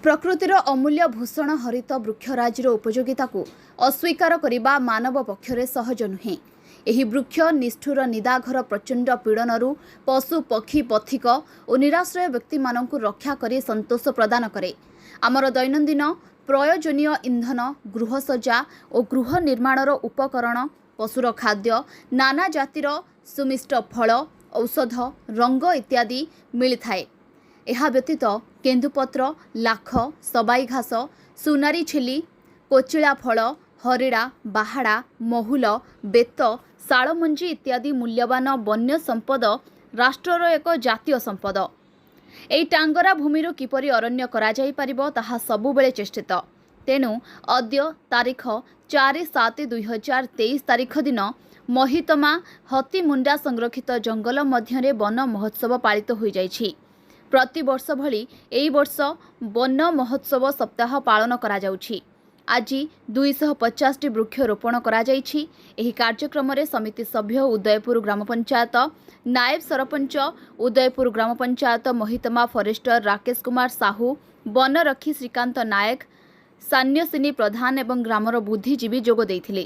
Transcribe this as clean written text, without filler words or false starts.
ପ୍ରକୃତିର ଅମୂଲ୍ୟ ଭୂଷଣ ହରିତ ବୃକ୍ଷରାଜିର ଉପଯୋଗିତାକୁ ଅସ୍ୱୀକାର କରିବା ମାନବ ପକ୍ଷରେ ସହଜ ନୁହେଁ। ଏହି ବୃକ୍ଷ ନିଷ୍ଠୁର ନିଦାଘର ପ୍ରଚଣ୍ଡ ପୀଡ଼ନରୁ ପଶୁ, ପକ୍ଷୀ, ପଥିକ ଓ ନିରାଶ୍ରୟ ବ୍ୟକ୍ତିମାନଙ୍କୁ ରକ୍ଷା କରି ସନ୍ତୋଷ ପ୍ରଦାନ କରେ। ଆମର ଦୈନନ୍ଦିନ ପ୍ରୟୋଜନୀୟ ଇନ୍ଧନ, ଗୃହସଜ୍ଜା ଓ ଗୃହ ନିର୍ମାଣର ଉପକରଣ, ପଶୁର ଖାଦ୍ୟ, ନାନା ଜାତିର ସୁମିଷ୍ଟ ଫଳ, ଔଷଧ, ରଙ୍ଗ ଇତ୍ୟାଦି ମିଳିଥାଏ। ଏହା ବ୍ୟତୀତ କେନ୍ଦୁପତ୍ର, ଲାଖ, ସବାଇ ଘାସ, ସୁନାରୀ ଛେଲି, କୋଚିଳା ଫଳ, ହରିଡ଼ା, ବାହାଡ଼ା, ମହୁଲ, ବେତ, ଶାଳମଞ୍ଜି ଇତ୍ୟାଦି ମୂଲ୍ୟବାନ ବନ୍ୟ ସମ୍ପଦ ରାଷ୍ଟ୍ରର ଏକ ଜାତୀୟ ସମ୍ପଦ। ଏହି ଟାଙ୍ଗରା ଭୂମିରୁ କିପରି ଅରଣ୍ୟ କରାଯାଇପାରିବ, ତାହା ସବୁବେଳେ ଚେଷ୍ଟିତ। ତେଣୁ ଅଦ୍ୟ ତାରିଖ 4/7/2023 ତାରିଖ ଦିନ ମହିତମା ହତିମୁଣ୍ଡା ସଂରକ୍ଷିତ ଜଙ୍ଗଲ ମଧ୍ୟରେ ବନ ମହୋତ୍ସବ ପାଳିତ ହୋଇଯାଇଛି। ପ୍ରତିବର୍ଷ ଭଳି ଏହି ବର୍ଷ ବନ ମହୋତ୍ସବ ସପ୍ତାହ ପାଳନ କରାଯାଉଛି। ଆଜି 250ଟି ବୃକ୍ଷ ରୋପଣ କରାଯାଇଛି। ଏହି କାର୍ଯ୍ୟକ୍ରମରେ ସମିତି ସଭ୍ୟ, ଉଦୟପୁର ଗ୍ରାମ ପଞ୍ଚାୟତ ନାଏବ ସରପଞ୍ଚ, ଉଦୟପୁର ଗ୍ରାମ ପଞ୍ଚାୟତ ମହିତମା ଫରେଷ୍ଟର ରାକେଶ କୁମାର ସାହୁ, ବନରକ୍ଷୀ ଶ୍ରୀକାନ୍ତ ନାୟକ, ସାନ୍ୟସିନୀ ପ୍ରଧାନ ଏବଂ ଗ୍ରାମର ବୁଦ୍ଧିଜୀବୀ ଯୋଗ ଦେଇଥିଲେ।